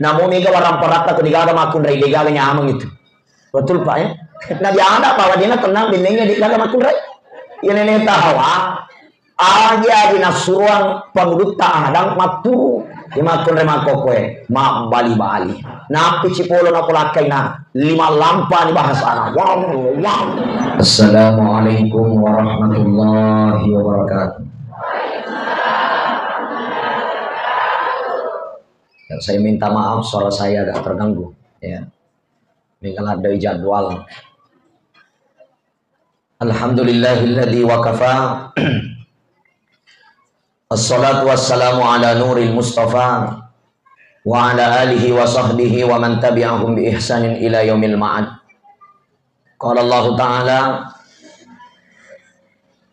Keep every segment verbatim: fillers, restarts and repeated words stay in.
Namo mega waramparatta ko degaga makkunrai, degaga nyameng itu. Betul, Pak, ya? Nabi Adam bawa dena tenang, bennengnya degaga makkunrai. Ya, nenek tahawa. Aja di nasuruang pangudutta Adam matturu. Di makkunrai makkokoe, mabbali-bali. Napi cipolo napolakkaina, lima lampa ni bahasana. Wow, wow. Assalamualaikum warahmatullahi wabarakatuh. Ya, saya minta maaf, suara saya agak terganggu. Ya. Ini kalau ada jadwal. Alhamdulillahilladzi wa kafa. Assalatu wassalamu ala nuril mustafa wa ala alihi wa sahbihi wa man tabi'ahum bi ihsanin ila yaumil ma'ad. Qala Allahu ta'ala,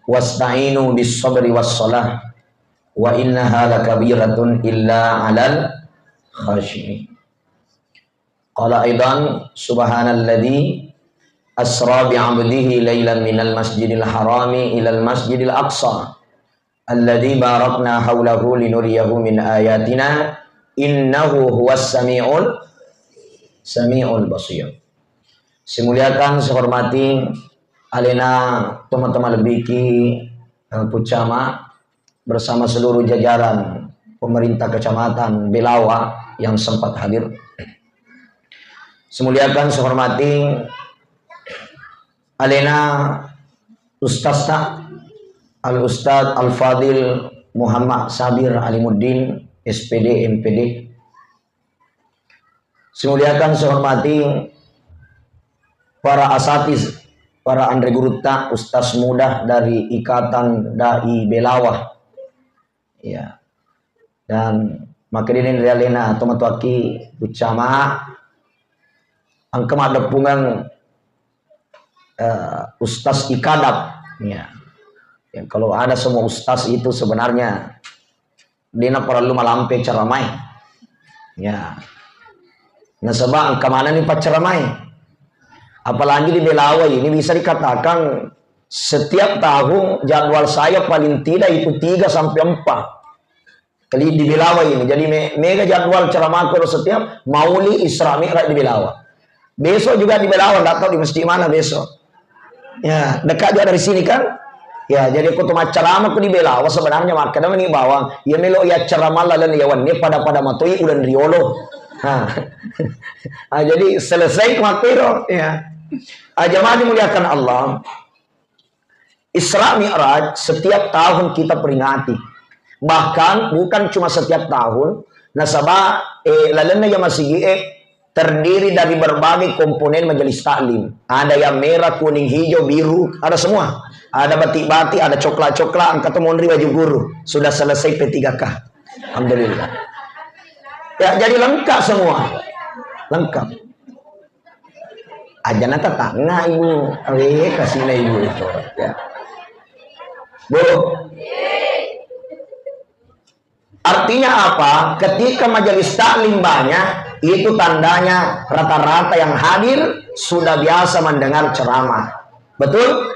"Wasta'inu bis sabri was salah, wa innaha lakabiratun illa alal khashi'in." Qala aidan, "Subhanalladzi asra bi 'abdihi lailan minal masjidil harami ilal masjidil aqsa, alladzi barakna haulahu linuriyahu min ayatina, innahu huwas sami'ul, sami'ul basir." Simuliakan, sihormati alena tomatoa malebbiki, eh, Pucama, bersama seluruh jajaran pemerintah Kecamatan Belawa yang sempat hadir. Simuliakan, sihormati alena Ustazta Al Ustaz Al Fadil Muhammad Sabir Alimuddin, S P D, M P D. Simuliakan, sihormati para asatiz, para anre gurutta, ustaz muda dari Ikatan Dai Belawa. Ya. Dan makkedani ri alena tomatoaki Pucama, engka maddeppungeng, eh, Ustaz Ikadab. Ya. Ya, kalau ada semua ustaz itu sebenarnya dena parellu malampe ceramae. Ya. Nasaba engka manenni pacceramae. Apalagi di Belawa ini bisa dikatakan setiap tahun jadwal saya paling tidak itu tiga sampai empat kali di Belawa ini. Jadi me-, mega jadwal ceramahku setiap Maulid, Isra Mi'raj di Belawa. Besok juga di Belawa, nggak tahu di masjid mana besok. Ya, dekat juga dari sini kan? Ya, jadi aku tuh maccarama aku di Belawa sebenarnya makkeda mani bawang. Ya melo ya ceramah lalan ya wanne pada-pada matoi udan riolo. Nah. Ah, jadi selesai kemarin, ya. Ah, jamaah dimuliakan Allah. Isra Mi'raj setiap tahun kita peringati. Bahkan bukan cuma setiap tahun, nasaba, eh, lalenna ya masigi, eh, terdiri dari berbagai komponen majelis taklim. Ada yang merah, kuning, hijau, biru, ada semua. Ada batik-batik, ada coklat-coklat, engka to monri waju guru. Sudah selesai P tiga K. Alhamdulillah. Ya, jadi lengkap semua. Lengkap. Aja na tatangga ibu. Awe, kasihna ibu itu. Ya. Bu. Artinya apa? Ketika majelis taklim banyak, itu tandanya rata-rata yang hadir sudah biasa mendengar ceramah. Betul?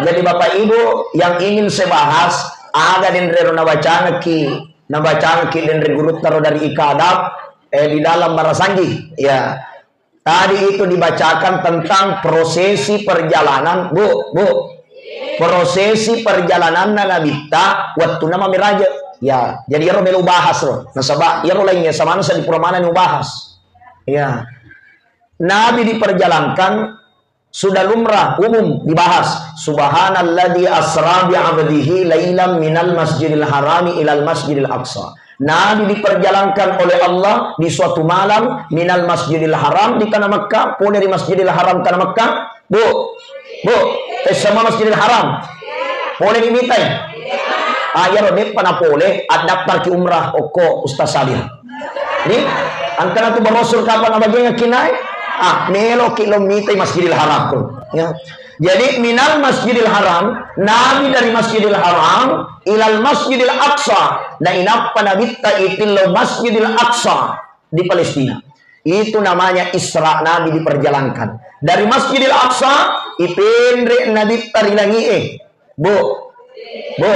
Jadi Bapak Ibu, yang ingin saya bahas, ada denre ro nabacangki, nabacangki denre gurutta ro dari Ikadab, eh, di dalam Barasanji. Ya. Tadi itu dibacakan tentang prosesi perjalanan, Bu, Bu. Prosesi perjalananna Nabitta wettunna mammiraje. Ya, jadi iyaro melo bahas ro. Nasaba iyaro laingnge samanna seddi pura manenni ubahas. Ya. Nabi diperjalankan sudah lumrah umum dibahas. Subhanalladzi asra bi 'abdihi lailan minal masjidil harami ilal masjidil aqsa. Nabi diperjalankan oleh Allah di suatu malam minal Masjidil Haram di tanah Mekah, pole ri Masjidil Haram tanah Mekah. Bu, Bu, eh, sama Masjidil Haram. Pole ri mitai. Ah, iyaro deppa na pole, addaftarki umrah okko Ustaz Salim. Ni, angkana tu barosul kapang abagengakki nae? Ah, meloki lo mitai Masjidil Haram. Ya. Jadi minal Masjidil Haram, Nabi dari Masjidil Haram, ilal Masjidil Aqsa. Na inappa Nabitta itillo Masjidil Aqsa di Palestina. Itu namanya Isra, Nabi diperjalankan. Dari Masjidil Aqsa, ipenre Nabitta ri langi'e. Bu, Bu,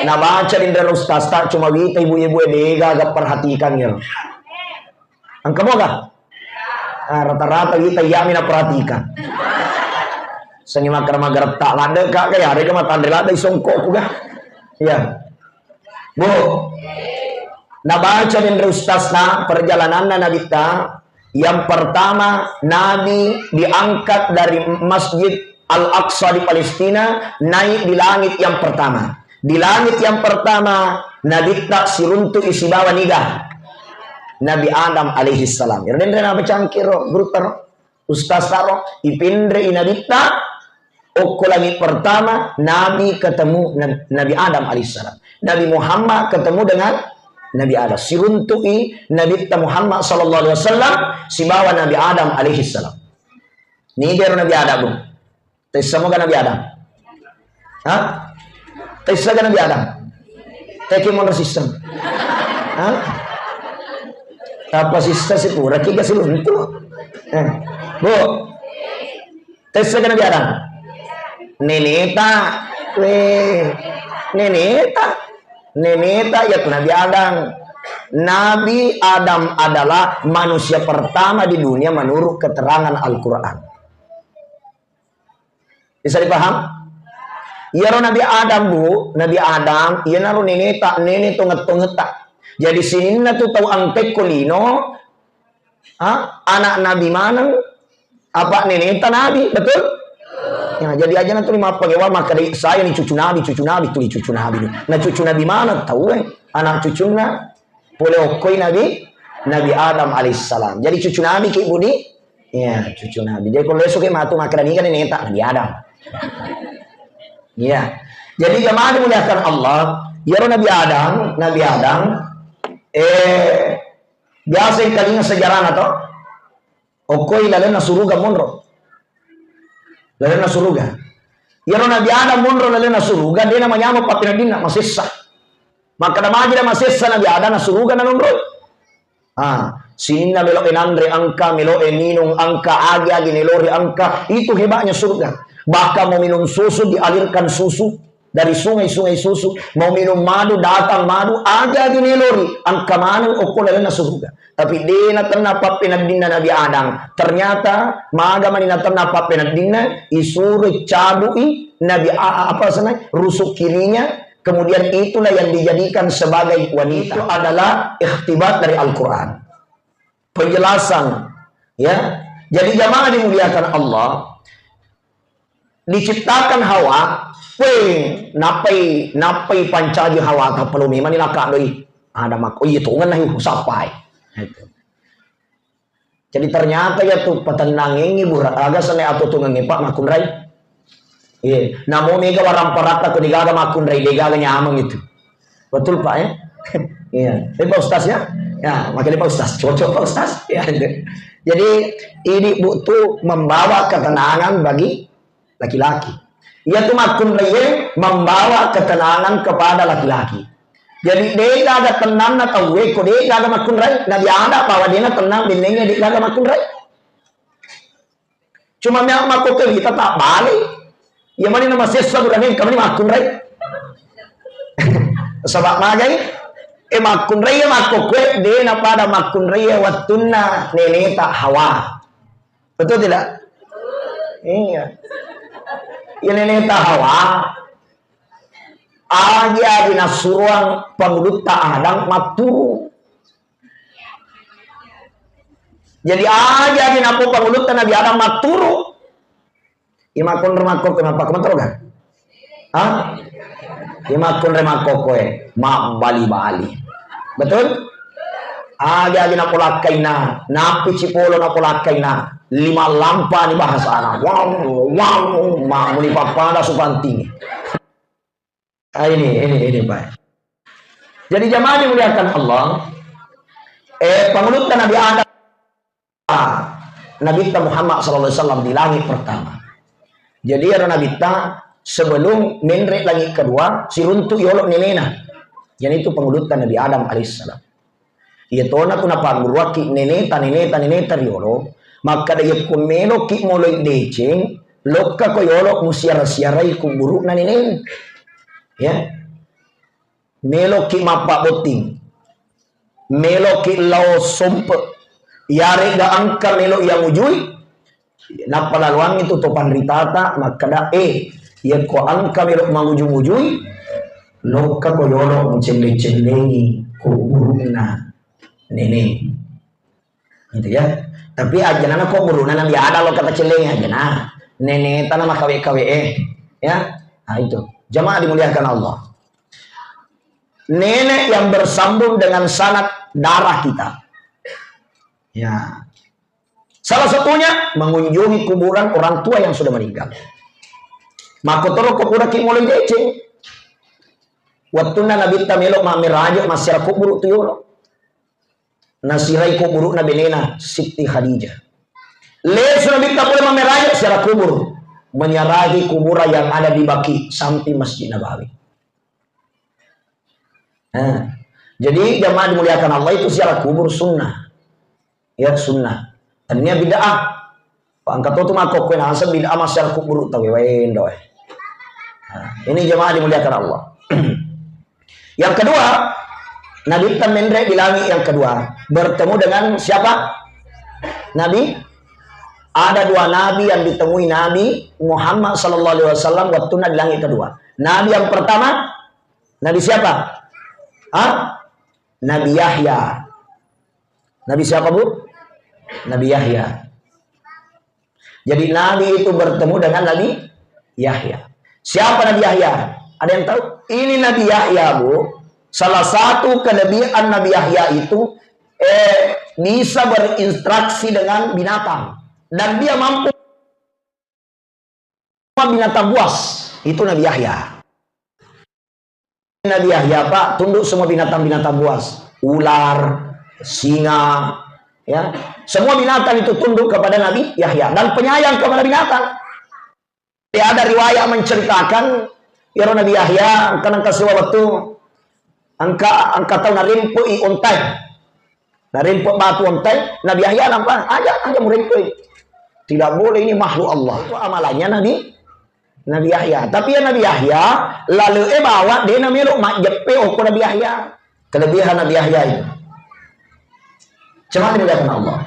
nabaca dinrero ustaz ta, cuma wita ibu-ibu e, dega aga perhatikan ya. Engka moga? Ah, rata-rata kita iya mi naperhatikan. Sengi makkeda magaretta ladde ka, ka ya, rega matanre ladde songkok ku ga. Iya. Bu, nabaca menre ustazna perjalananna Nabitta. Yang pertama, Nabi diangkat dari Masjid Al-Aqsa di Palestina, naik di langit yang pertama. Di langit yang pertama, Nabitta siruntu'i sibawa niga? Nabi Adam alaihi salam. Iro denre nabaca engkero, guru taro, ustaz taro, ipenre'i Nabitta, okko langit pertama, Nabi ketemu Nab-, Nabi Adam alaihissalam. Nabi Muhammad ketemu dengan Nabi Adam. Siruntu'i Nabitta Muhammad sallallahu alaihi wasallam sibawa Nabi Adam alaihissalam. Niga ero Nabi Adam, Bu? Tessa moga Nabi Adam? Hah? Tessa ga Nabi Adam? Teki monro sisseng. Hah? Apa sissa sipura kiga siluntu? Eh. Bu. Tessa ga Nabi Adam? Neneta. Weh. Neneta. Neneta ya Nabi Adam. Nabi Adam adalah manusia pertama di dunia menurut keterangan Al-Quran. Bisa dipaham? Iyaro Nabi Adam, Bu, Nabi Adam, iyanaro neneta, nene tongeng-tongetta. Jadi sininna tu tau engkae ko lino, ha, anak Nabi maneng, apa neneta Nabi, betul? Ya, jadi aja na tuli mappagewa makkeda saya ni cucu Nabi, cucu Nabi, tuli cucu Nabi ni. Nah, cucu Nabi maneng tau, eh, anak cucunna. Pole okkoi Nabi, Nabi Adam alaihissalam. Jadi cucu Nabi ki, Budi? Iya, cucu Nabi. Jadi kalau esok ki matu makkeda niga neneta Nabi Adam. Iya. Jadi jamaah dimuliakan Allah, iyaro Nabi Adam, Nabi Adam, eh, biasa engkalinga sejarahna to? Okkoi lalenna suruga monro. Lalenna suruga. Iyaro Nabi Adam monro lalenna suruga, de namanyameng pappeneddinna, masessa. Makkeda majida masessa Nabi Adam na suruga nanonroi. Ah, sininna melo e nanre engka, melo e minung engka, agi-agi nelori engka. Itu hebatnya surga. Bahkan mau minum susu, dialirkan susu dari sungai-sungai susu, mau minum madu, datang madu, aja-aja nelori, engka maneng okko lalenna suruga. Tapi de natenna pappeneddinna Nabi Adam. Ternyata maga mani natenna pappeneddinna, isuro cabui Nabi A-, apa sana, rusuk kirinya, kemudian itulah yang dijadikan sebagai wanita. Itu adalah ikhtibar dari Al-Quran. Penjelasan, ya. Jadi jamaah dimuliakan Allah, diciptakan Hawa, weh, nappai, nappai pancaji Hawa, tappa lo memang ni laka doi. Ada mak-, oh iya, tongenna hu, sappai. Gitu. Jadi ternyata ya tu patennangengi bura, aga sene atutungengi Pak makkunrai. Iya, namo mega waramparatta ko degaga makkunrai, degaga nyameng itu. Betul, Pak, ya? Iya. Tapi Pak Ustaz, ya? Ya, makanya Pak Ustaz, cocok Pak Ustaz. Ya, itu. Jadi ini, Bu, tuh membawa ketenangan bagi laki-laki. Iya tu makkunrai membawa ketenangan kepada laki-laki. Jadi degaga tenanna tauwe ko degaga makkunrai. Nabi Adam bahwa dena tenang bennengnge degaga makkunrai. Cuma mea makkokkoe kita tak balik. Iya mani nama sessa burangnge kami makkunrai. Sebab magai, eh, makkunrai ya makkokkoe, dena pada makkunrai ya wattunna neneta Hawa. Betul tidak? Iya. Ya neneta Hawa. Agi-agi nasuruang pangulutta Adam matturu. Jadi aja di napo pangulutta Nabi Adam matturu. Imakkunre makkokkoe mappaku matteroga? Ha? Imakkunre makkokkoe mabbali-bali. Betul? Aja-aja napolakkaina, nappi cipolo napolakkaina, lima lampa ni bahasana. Wow, wow, mamuni pappada supantingi. Ah, ini, ini, ini, Pak. Jadi jamaah dimuliakan Allah, eh, pangulutta Nabi Adam, ah, Nabitta Muhammad sallallahu alaihi wasallam di langit pertama. Jadi ada Nabitta sebelum menre langit kedua, siruntu yolo nenena. Jadi itu pangulutta Nabi Adam alaihissalam. Iya tona ku napagguruakki neneta, neneta, neneta riolo, makkada yakko meloki moloi deceng, lokka ko yolo musiara-siarai kuburu'na neneng. Ya. Meloki mappabotting. Meloki lao sompe. Iyarega engka melo iya mujui, nappa laluang itu to panritata makkeda, "Eh, yekko engka melo manguju-ngujui, lokka ko yolo mucelle-cellengi kuburunna nene." Gitu ya. Tapi ajana ko kuburunna Nabi Adam lokka tacellengi ajana. Nene tana makawe-kawe eh. Ya. Nah, itu. Jamaah dimuliakan Allah. Nenek yang bersambung dengan sanad darah kita. Ya. Salah satunya mengunjungi kuburan orang tua yang sudah meninggal. Makkotoro ko puraki mulai deceng. Wettunna Nabitta melo mammeraja massiara kuburu tu yolo. Nasirai kuburuna benena Siti Khadijah. Lesu Nabitta pole mammeraja siara kubur. Menyarahi kuburan yang ada di Baki samping Masjid Nabawi. Nah, jadi jamaah dimuliakan Allah, itu siara kubur sunnah. Ya, sunnah. Tania bid'ah. Engka to tu makkokkoe naseng bid'ah massiara kuburu tau wae ndo. Nah, ini jamaah dimuliakan Allah. Yang kedua, Nabitta menre di langit yang kedua. Bertemu dengan siapa? Nabi. Ada dua nabi yang ditemui Nabi Muhammad sallallahu alaihi wasallam waktu di langit kedua. Nabi yang pertama, Nabi siapa? Hah? Nabi Yahya. Nabi siapa, Bu? Nabi Yahya. Jadi Nabi itu bertemu dengan Nabi Yahya. Siapa Nabi Yahya? Ada yang tahu? Ini Nabi Yahya, Bu. Salah satu kelebihan Nabi Yahya itu eh, bisa berinteraksi dengan binatang dan dia mampu binatang buas. Itu Nabi Yahya. Nabi Yahya, Pak, tunduk semua binatang-binatang buas. Ular, singa, ya. Semua binatang itu tunduk kepada Nabi Yahya dan penyayang kepada binatang. Ada riwayat menceritakan, iyaro Nabi Yahya, engka nengka siwa wettu, engka, engka tau narempe'i ontai. Narempe' batu ontai, Nabi Yahya nampa, "Aja, aja murempe'i. Tidak boleh, ini makhluk Allah." Itu amalannya Nabi, Nabi Yahya. Tapi ya Nabi Yahya, lale'e bawa de namelo majjeppe okko Nabi Yahya. Kelebihan Nabi Yahya itu. Cuma dimuliakan Allah.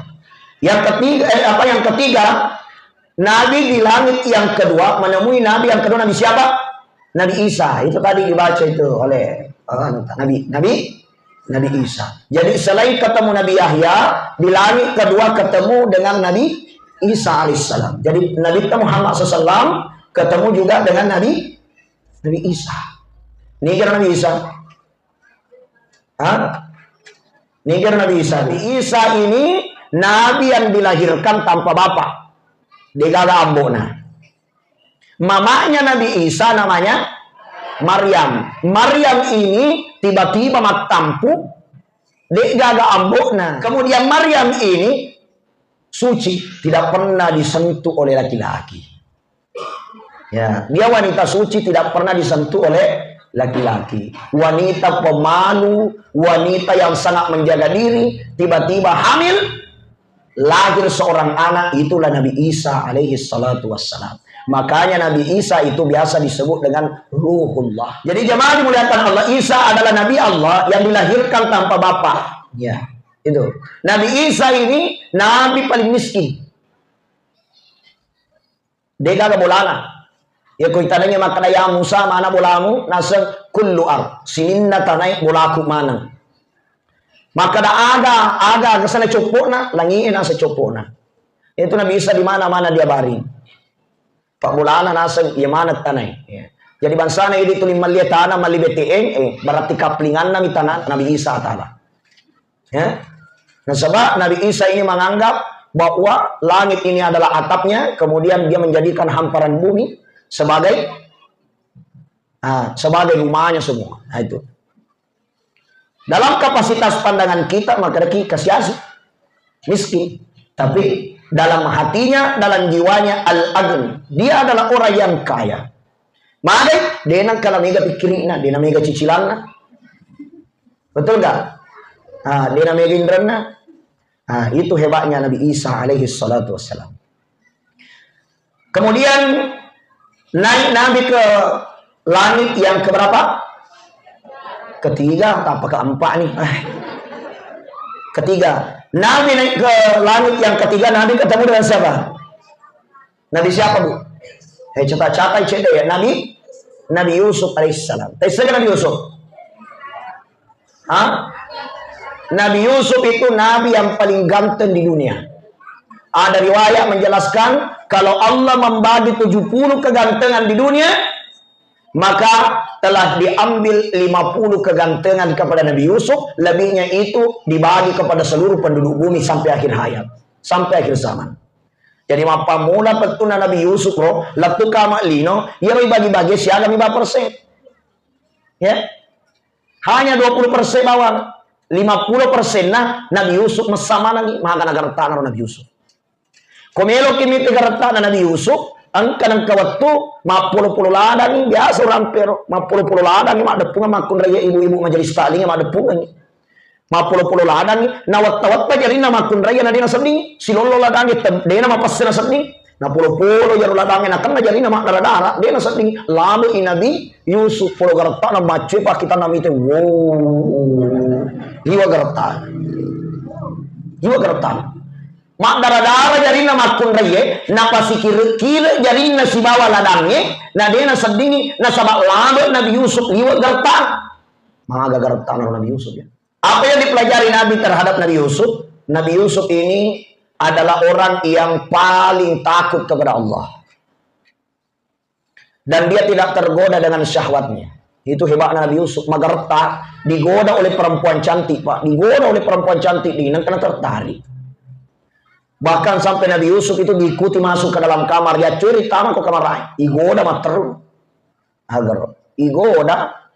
Yang ketiga, eh, apa yang ketiga, Nabi di langit yang kedua menemui Nabi yang kedua, Nabi siapa? Nabi Isa. Itu tadi dibaca itu oleh eh, Nabi Nabi Nabi Isa. Jadi selain ketemu Nabi Yahya, di langit kedua ketemu dengan Nabi Isa alaihissalam. Jadi Nabi Muhammad sallallahu alaihi wasallam ketemu juga dengan Nabi Nabi Isa. Ini kira Nabi Isa. Hah? Ini kira Nabi Isa. Nabi Isa ini nabi yang dilahirkan tanpa bapak. Degaga ambona. Mamanya Nabi Isa namanya Maryam. Maryam ini tiba-tiba mattampu, degaga ambona. Kemudian Maryam ini suci, tidak pernah disentuh oleh laki-laki. Ya, dia wanita suci, tidak pernah disentuh oleh laki-laki. Wanita pemalu, wanita yang sangat menjaga diri, tiba-tiba hamil, lahir seorang anak, itulah Nabi Isa alaihi salatu wassalam. Makanya Nabi Isa itu biasa disebut dengan Ruhullah. Jadi jemaah dimuliakan Allah, Isa adalah Nabi Allah yang dilahirkan tanpa bapak. Ya, itu. Nabi Isa ini Nabi paling miskin. Degaga bolana. Yako itanengnge makkeda, "Ya Musa, mana bolamu?" Naseng, "Kullu ar, sininna tanae bolaku maneng." Makkeda, "Aga, aga kesana coppo'na?" "Langi'e naseng coppo'na." Itu Nabi Isa di mana-mana dia baring. Pak bolana naseng, "Iya maneng tanae." Ya. Jadi bangsana idi tuli malli tana, malli B T N, eh, berarti kaplinganna mi tana Nabi Isa Ta'ala. Ya. Nasaba Nabi Isa ini menganggap bahwa langit ini adalah atapnya, kemudian dia menjadikan hamparan bumi sebagai ah, sebagai rumahnya semua. Nah, itu. Dalam kapasitas pandangan kita, maka kita kasiasi, miskin. Tapi dalam hatinya, dalam jiwanya, al-agni. Dia adalah orang yang kaya. Maka, dena kala mega pikkirina, dena mega cicilanna. Betul nggak? Ah, dena mega indranna. Ah, itu hebatnya Nabi Isa alaihi salatu wassalam. Kemudian naik Nabi ke langit yang keberapa? Ketiga, apa keempat nih? Ah. Ketiga. Nabi naik ke langit yang ketiga, Nabi ketemu dengan siapa? Nabi siapa, Bu? Eh, catat-catat cedde ya. Nabi Nabi Yusuf alaihissalam. Tessega Nabi Yusuf? Hah? Nabi Yusuf itu nabi yang paling ganteng di dunia. Ada riwayat menjelaskan, kalau Allah membagi tujuh puluh kegantengan di dunia, maka telah diambil lima puluh kegantengan kepada Nabi Yusuf, lebihnya itu dibagi kepada seluruh penduduk bumi sampai akhir hayat, sampai akhir zaman. Jadi, mappammula pettunna Nabi Yusuf ro, lettu kama lino, iyaro ibagi-bagi siaga mi ba persen. Ya. Hanya dua puluh persen bawang, lima puluh persenna Nabi Yusuf messa manengi, maga nagartana ro Nabi Yusuf. Ko meloki mite gartana Nabi Yusuf, engka nengka wettu mappolo-polo ladangi, biasa urang pero, mappolo-polo ladangi maddeppungeng makkunraiye ibu-ibu majelis taklinge maddeppungeng. Mappolo-polo ladangi, nawetta-wetta jarinna makkunraiye na de nasedding, silollo ladangi tem-, de namapesse nasedding. Napolo-polo jaro ladangi nakenna jarinna maddara-dara, de nasedding. Labe'i Nabi Yusuf polo gartana maccue pakkitanna mite. Wow. Liwa gartana. Liwa gartana. Maddara-dara jarinna makkunraiye, napasikire-kire jarinna sibawa ladangnge, na de naseddingi, nasaba labe Nabi Yusuf liwe gartana. Maga gartana Nabi Yusuf ya. Apa yang dipelajari Nabi terhadap Nabi Yusuf? Nabi Yusuf ini adalah orang yang paling takut kepada Allah. Dan dia tidak tergoda dengan syahwatnya. Itu hebatnya Nabi Yusuf. Magarta digoda oleh perempuan cantik, Pak. Digoda oleh perempuan cantik, di nengkana tertarik. Bahkan sampai Nabi Yusuf itu diikuti masuk ke dalam kamar. Ya curi tama ke kamar lain. Digoda matteru. Agar digoda.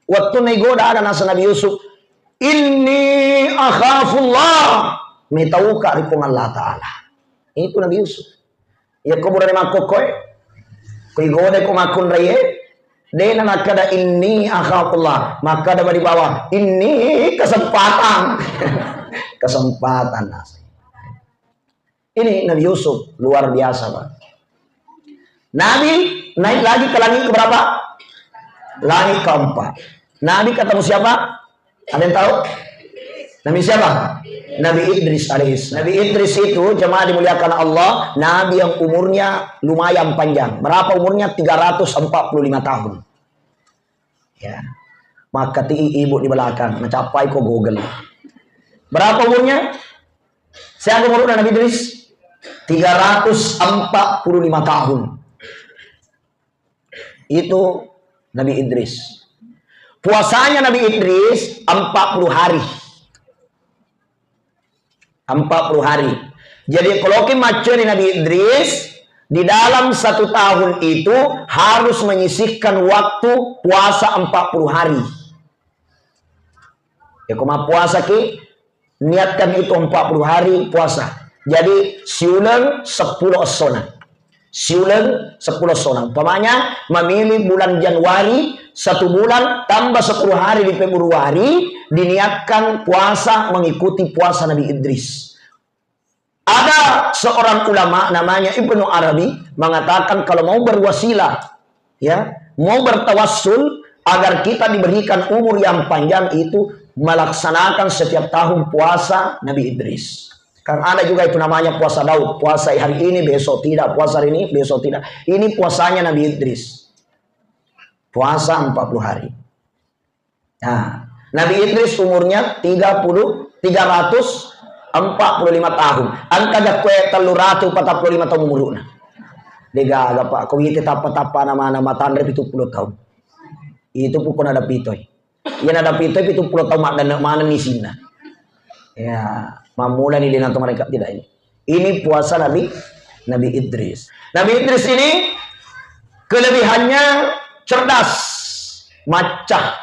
Waktu digoda ada nasa Nabi Yusuf. "Inni akhafullah." Mitauka ri Puang Allah Ta'ala. Itu Nabi Yusuf. Iya ko burane makkokkoe. Ko igodai ko makkunraie. Dena nakkada inni akhafullah. Makkada badi bawang. Ini kesempatan. Kesempatan nasa. Ini Nabi Yusuf luar biasa, Pak. Nabi naik lagi ke langit keberapa? Langit keempat. Nabi ketemu siapa? Ada yang tahu? Nabi siapa? Nabi Idris alaihissalam. Nabi Idris itu jemaah dimuliakan Allah, Nabi yang umurnya lumayan panjang. Berapa umurnya? Tiga ratus empat puluh lima tahun. Ya. Maka ti ibu di belakang, mencapai ko Google. Berapa umurnya? Siapa umurnya Nabi Idris? Tiga ratus empat puluh lima tahun. Itu Nabi Idris. Puasanya Nabi Idris empat puluh hari. Empat puluh hari. Jadi, kalau ki macconi Nabi Idris, di dalam satu tahun itu harus menyisihkan waktu puasa empat puluh hari. Ya, ko mappuasa ki, niatkan itu empat puluh hari puasa. Jadi, siuleng sepuluh essona. Siuleng sepuluh essona. Umpamanya, memilih bulan Januari, satu bulan, tambah sepuluh hari di Februari, diniatkan puasa mengikuti puasa Nabi Idris. Ada seorang ulama namanya Ibnu Arabi mengatakan kalau mau berwasilah, ya, mau bertawassul agar kita diberikan umur yang panjang itu melaksanakan setiap tahun puasa Nabi Idris. Kan ada juga itu namanya puasa Daud, puasa hari ini, besok tidak, puasa hari ini, besok tidak. Ini puasanya Nabi Idris. Puasa empat puluh hari. Nah, Nabi Idris umurnya tiga puluh, tiga ratus empat puluh lima tahun. Engka jakkue tellu ratu patappulo lima tahun umuruna. Degaga, Pak, ko wite tappa-tappa nama-nama tanre pitu puluh tahun. Itu pukul ada pitoi. Iya, nada pitoi pitu puluh tahun maddanne maneng isinna. Ya, mammulani dengan mereka tidak ini. Ini puasa Nabi, Nabi Idris. Nabi Idris ini kelebihannya cerdas, macca.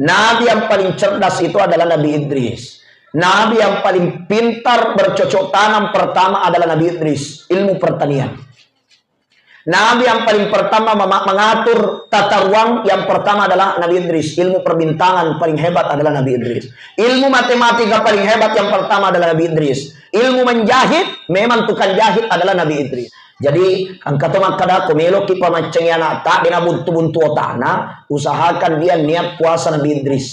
Nabi yang paling cerdas itu adalah Nabi Idris. Nabi yang paling pintar bercocok tanam pertama adalah Nabi Idris, ilmu pertanian. Nabi yang paling pertama mema-, mengatur tata ruang yang pertama adalah Nabi Idris. Ilmu perbintangan paling hebat adalah Nabi Idris. Ilmu matematika paling hebat yang pertama adalah Nabi Idris. Ilmu menjahit, memang tukang jahit adalah Nabi Idris. Jadi, engka to makkada ko meloki pamaccengi anakta, dena buntu-buntu otana, usahakan dia niat puasa Nabi Idris.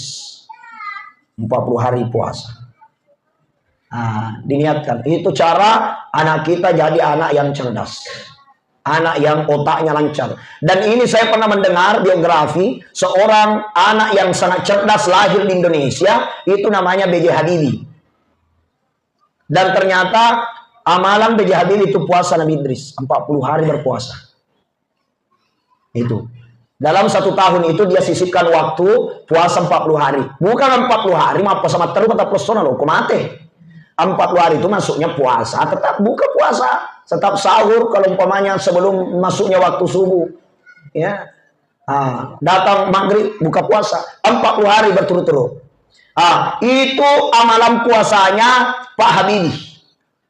Empat puluh hari puasa. Ah, diniatkan. Itu cara anak kita jadi anak yang cerdas. Anak yang otaknya lancar. Dan ini saya pernah mendengar biografi seorang anak yang sangat cerdas lahir di Indonesia, itu namanya B J Habibie. Dan ternyata amalan B J Habibie itu puasa Nabi Idris, empat puluh hari berpuasa. Itu. Dalam satu tahun itu dia sisipkan waktu puasa empat puluh hari. Bukan empat puluh hari, mappuasa matteru kata persona lo, kok mate. Empat puluh hari itu masuknya puasa, tetap buka puasa, tetap sahur kalau umpamanya sebelum masuknya waktu subuh. Ya. Ah, datang maghrib, buka puasa. Empat puluh hari berturut-turut. Ah, itu amalan puasanya Pak Habibie.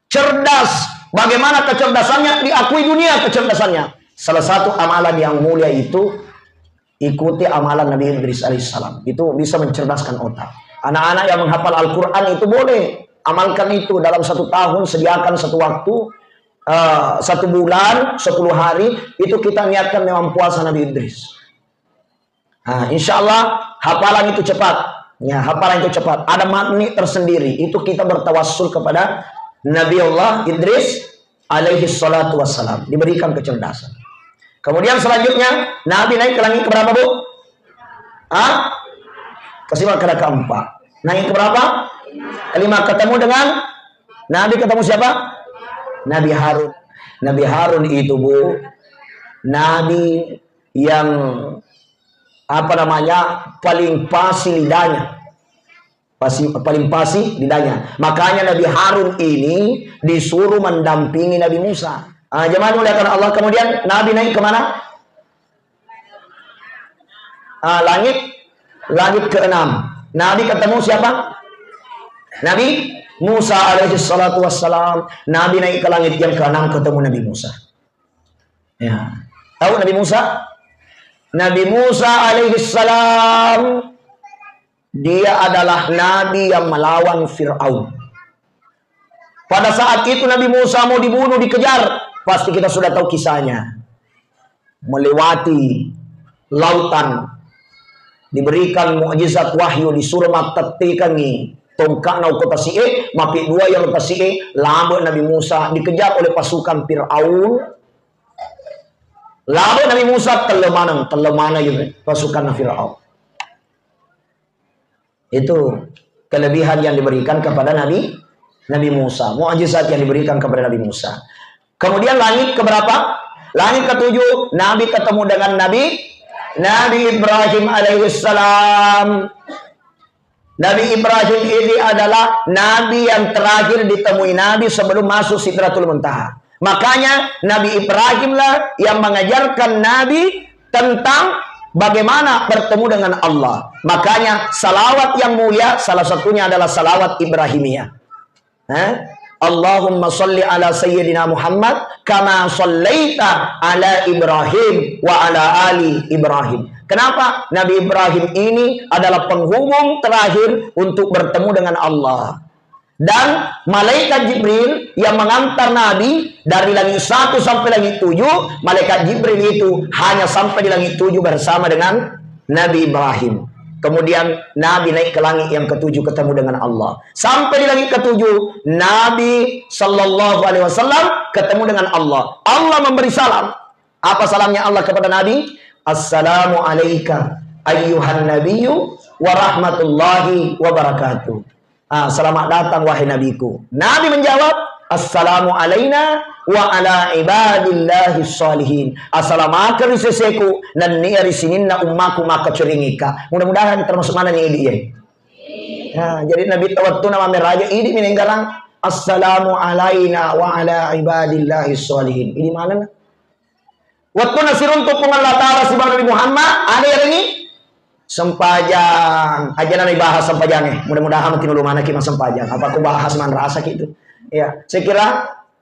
Cerdas. Bagaimana kecerdasannya? Diakui dunia kecerdasannya. Salah satu amalan yang mulia itu, ikuti amalan Nabi Idris alaihissalam. Itu bisa mencerdaskan otak. Anak-anak yang menghafal Al-Quran itu boleh. Amalkan itu dalam satu tahun, sediakan satu waktu, eh, satu bulan, sepuluh hari, itu kita niatkan memang puasa Nabi Idris. Nah, insya Allah hafalan itu cepat. Ya, hafalan itu cepat. Ada magnet tersendiri. Itu kita bertawassul kepada Nabi Allah Idris alaihi salatu wassalam. Diberikan kecerdasan. Kemudian selanjutnya, Nabi naik ke langit keberapa, Bu? Ah? Kasih makan keempat. Naik ke berapa? Kelima. Ketemu dengan Nabi, ketemu siapa? Nabi Harun. Nabi Harun itu, Bu, Nabi yang, apa namanya, paling pasi lidahnya. Pasi, paling pasi lidahnya. Makanya Nabi Harun ini disuruh mendampingi Nabi Musa. Ah, jemaah dimuliakan Allah, kemudian Nabi naik kemana? Ah, langit, langit keenam. Nabi ketemu siapa? Nabi Musa alaihi salatu wassalam. Nabi naik ke langit yang keenam, ketemu Nabi Musa. Ya. Tahu Nabi Musa? Nabi Musa alaihi salam, dia adalah nabi yang melawan Firaun. Pada saat itu Nabi Musa mau dibunuh, dikejar. Pasti kita sudah tahu kisahnya. Melewati lautan, diberikan mukjizat wahyu, disuruh mattettekangngi tongka'na okko tasi'e, mappeddua iyaro tasi'e, labe Nabi Musa, dikejar oleh pasukan Firaun. Labe Nabi Musa, telle maneng, telle maneng itu pasukan Firaun. Itu kelebihan yang diberikan kepada Nabi Nabi Musa, mukjizat yang diberikan kepada Nabi Musa. Kemudian langit keberapa? Langit ketujuh, Nabi ketemu dengan Nabi Nabi Ibrahim alaihissalam. Nabi Ibrahim ini adalah nabi yang terakhir ditemui Nabi sebelum masuk Sidratul Muntaha. Makanya Nabi Ibrahimlah yang mengajarkan Nabi tentang bagaimana bertemu dengan Allah. Makanya salawat yang mulia salah satunya adalah salawat Ibrahimiyah. Eh? Allahumma salli ala sayyidina Muhammad kama sallaita ala Ibrahim wa ala ali Ibrahim. Kenapa? Nabi Ibrahim ini adalah penghubung terakhir untuk bertemu dengan Allah. Dan malaikat Jibril yang mengantar Nabi dari langit satu sampai langit tujuh, malaikat Jibril itu hanya sampai di langit tujuh bersama dengan Nabi Ibrahim. Kemudian Nabi naik ke langit yang ketujuh, ketemu dengan Allah. Sampai di langit ketujuh, Nabi Shallallahu Alaihi Wasallam ketemu dengan Allah. Allah memberi salam. Apa salamnya Allah kepada Nabi? Assalamu alaika ayyuhan nabiyyu wa rahmatullahi wa barakatuh. Ah, selamat datang, wahai Nabiku. Nabi menjawab, "Assalamu alaina wa ala ibadillahi shalihin." Assalamakeng ri seseku, nennia ri sininna ummaku makkacuringika. Mudah-mudahan termasuk manenni idi, ya. Ya, jadi Nabi tawattuna mammeraja idi minenggarang, "Assalamu alaina wa ala ibadillahi shalihin." Idi manenna. Wettunna siruntu Puang Allah Ta'ala sibawa Nabi Muhammad, ada yang ini sempajang. Aja na ibahas sempajangnge. Mudah-mudahan mungkin ulumana ki massempajang. Apa ku bahas manrasa ki itu. Ya, saya kira,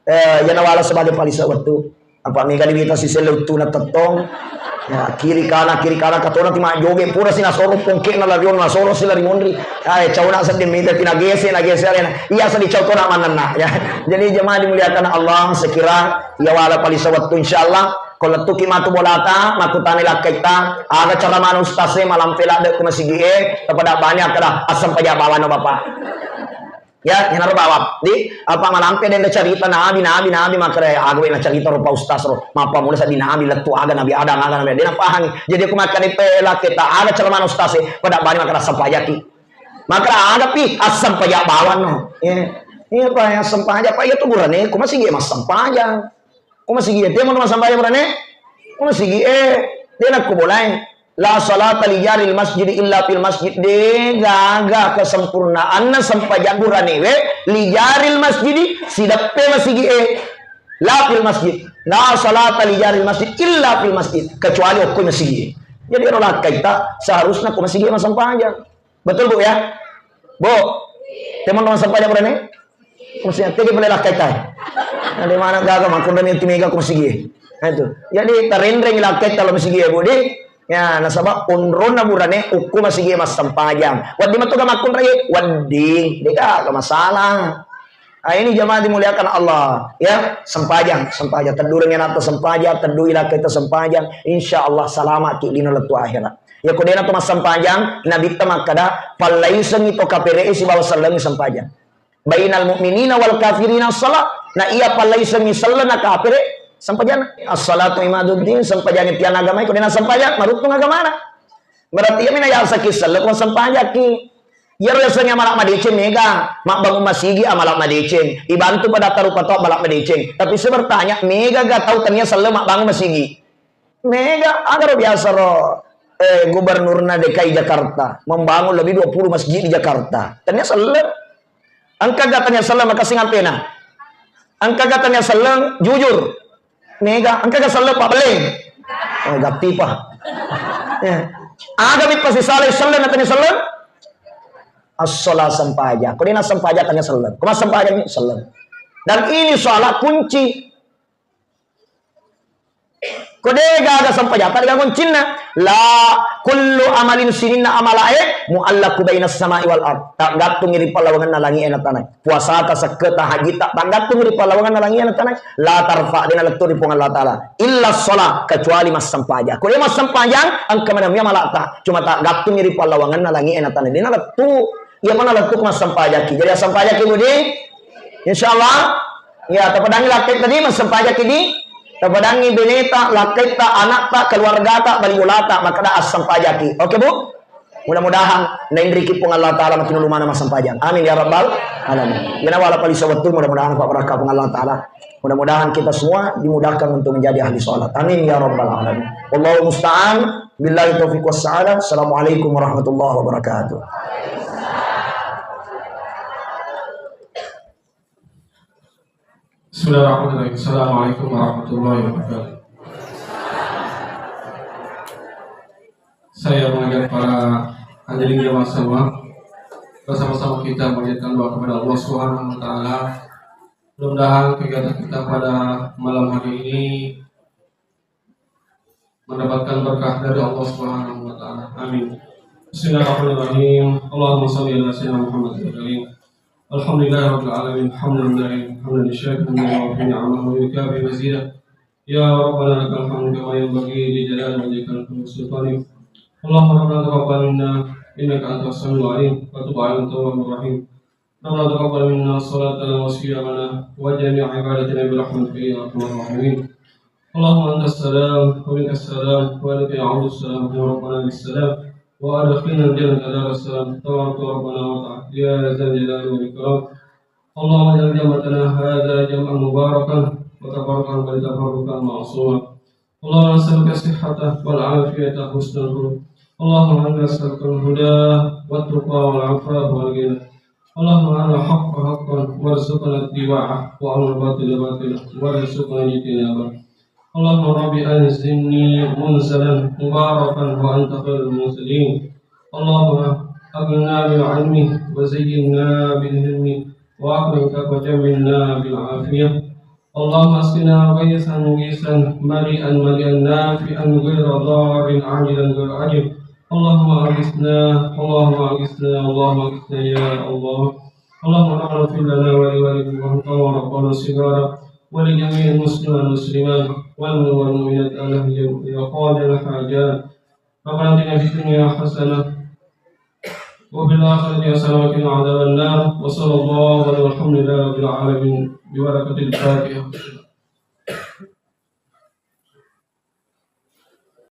eh, yana wala sebagai palisa wettu. Apa mega diwita si selu tuna tettong. Ya, kiri kanan, kiri kanan, katona tima joge pura si nasoro pongke na larion nasoro si lari monri. Ai, cauna seddi mita tina gese, na gese arena. Iya seddi cau tona manenna. Ya. Jadi jemaah dimuliakan Allah, sekira ya wala palisa wettu insyaallah. Ko lettuki matu bolata, makkutanai lakkaitta, aga cara mana ustaz e malampe ladde ku masigi e, kepada banyak kada asam pajak bawana bapak. Ya, iyanaro bawang. Di, apa malampe dende carita nabi, nabi, nabi, makare aga we nacarita ro pa ustaz ro. Mappammula sabbi nabi lettu aga, nabi Adam aga, nabi, de napahangi. Jadi aku makkeda pe lakketa aga ceramah ustaz e, pada bani makkeda sempajaki. Makkeda aga pi, assempaja bawang no. Iya. Iya pa, ya sempajang pa, iya tu burane, ku masigi e massempajang. Ku masigi e, temo massempajang burane? Ku masigi e, de nakko bolai. La salata li jaril masjid illa fil masjid. De gaga kesempurnaanna sempajang buranewe li jaril masjid, sideppe masigi e. La fil masjid. La salata li jaril masjid illa fil masjid. Kecuali okko masigi e. Jadi ero lakkaita seharusna ko masigi e massempajang. Betul, Bu, ya? Bu, teman-teman sempajang burane? Maksudnya, tegi boleh lakkaita. Nah, di mana gaga, makkunrani ti mega ko masigi e. Nah, itu. Jadi, tarenreng lakkaita lo masigi e, Bu, di. Ya, nasaba onronna burane okko masigi e massempajang. Wedding matu ga makkunrai, wedding. De gaga masalah. Ah, ini jamaah dimuliakan Allah, ya, sempajang, sempajang. Teddureng anakta sempajang, teddui lakkaita sempajang. Insya Allah salamaki lino lettu akhirat. Ya, ko dena to massempajang, Nabitta makkada, pallaisengi to kapere e sibawa sellengi sempajang. Bainal mu'minina wal kafirina salat. Na iya pallaisengi selleng na kapere, sempajang. As-salatu imaduddin, sempajang tiang agamai, ko dena sempajang, maruttung agamana. Berarti iya mina yasaki selleng, ko sempajakki. Iyaro yasengnge amala madeceng mega, mabbangun masigi amala madeceng, ibantu pada tarupa to amala madeceng. Tapi saya bertanya, mega ga tau tania selleng mabbangun masigi? Mega, agaro biasa ro, eh, gubernurna D K I Jakarta membangun lebih dua puluh masjid di Jakarta. Tania selleng. Engka ga tania selleng makessing ampena? Engka ga tania selleng jujur? Mega, engka ga selleng pabbelleng? Oh, gattipa. Ya. Aga mi pasisalai selleng na tania selleng? As-shalah, sempajang. Ko dena sempajang tania selleng. Ko massempajang ni selleng. Dan ini salah kunci. Ko de gaga sempajang, de gaga kuncinna. La kullu amalin sininna amalae muallaku bainas samai wal ard. Taggattungi ri pallawangenna langi e na tanae. Puasata, sekketa, hajita, taggattungi ri pallawangenna langi e na tanae. La tarfa, dena lettu ri Puang Allah Taala. Illa sholat, kecuali massempajang. Ko de massempajang, engka maneng mi amalata. Cuma taggattungi ri pallawangenna langi e na tanae. Dena lettu. Iya mana lettu massempajakki. Jadi assempajakki, Budi? Insya Allah. Ya, tapadangi lakkaita di, massempajakki di. Tapadangi beneta, lakkaitta, anakta, keluargata, bali bolata, makkada assempajakki. Oke, Bu? Mudah-mudahan nainriki Puang Allah Taala matinulu mana massempajang. Amin ya rabbal alamin. Iyana wala palisa wettu, mudah-mudahan apa barakah Puang Allah Taala. Mudah-mudahan kita semua dimudahkan untuk menjadi ahli sholat. Amin ya rabbal alamin. Wallahu musta'an. Billahi taufiq wassa'adah. Assalamualaikum warahmatullahi wabarakatuh. Bismillahirrahmanirrahim. Assalamualaikum warahmatullahi wabarakatuh. Saya mengajak para hadirin jamaah semua, bersama-sama kita panjatkan doa kepada Allah Subhanahu wa Ta'ala. Mudah-mudahan kegiatan kita pada malam hari ini mendapatkan berkah dari Allah Subhanahu wa Ta'ala. Amin. Bismillahirrahmanirrahim. Allahumma shalli ala sayyidina Muhammad wa sallim. Alhamdulillahirabbil alamin. Hamdan da'iman, hamdan syakiran, yuwafi ni'amahu wa yukafi mazidah. Ya Rabbana lakal hamdu kama yanbaghi li jalali wajhika wa karamati wajhika. Allahumma rabbana taqabbal minna innaka antas samiul alim wa tub alaina tawwabur rahim. ربنا تقبل منا صلاتنا وصيامنا وجميع عباداتنا برحمتك يا أرحم الراحمين. اللهم أنت السلام ومنك السلام وإليك يعود السلام، حينا ربنا بالسلام وأدخلنا الجنة دار السلام، تبارك ربنا وتعالى يا ذا الجلال والإكرام. اللهم اجعل جمعتنا هذا جمعا مباركا وتفرقنا بعده تفرقا معصوما. اللهم نسألك الصحة والعافية وحسن الخلق. اللهم إنا نسألك الهدى والتقى والعفاف والغنى. اللهم أرنا الحق حقا وارزقنا اتباعه وأرنا الباطل باطلا وارزقنا اجتنابه. اللهم رب أنزلني منزلا مباركا وأنت خير المنزلين. اللهم أغننا بالعلم وزينا بالحلم وأكرمنا وجملنا بالعافية. اللهم اسقنا غيثا مغيثا مريئا مريئا نافعا غير ضار عاجلا غير آجل. اللهم أغثنا، اللهم أغثنا، اللهم أغثنا يا الله. اللهم ربنا اغفر لنا ولوالدينا وارحمهما كما ربونا صغارا ولجميع المسلمين والمسلمات والمؤمنين والمؤمنات الأحياء منهم والأموات. ربنا آتنا في الدنيا حسنة وفي الآخرة حسنة وقنا عذاب النار. وصلى الله على، والحمد لله رب العالمين. ببركة الفاتحة.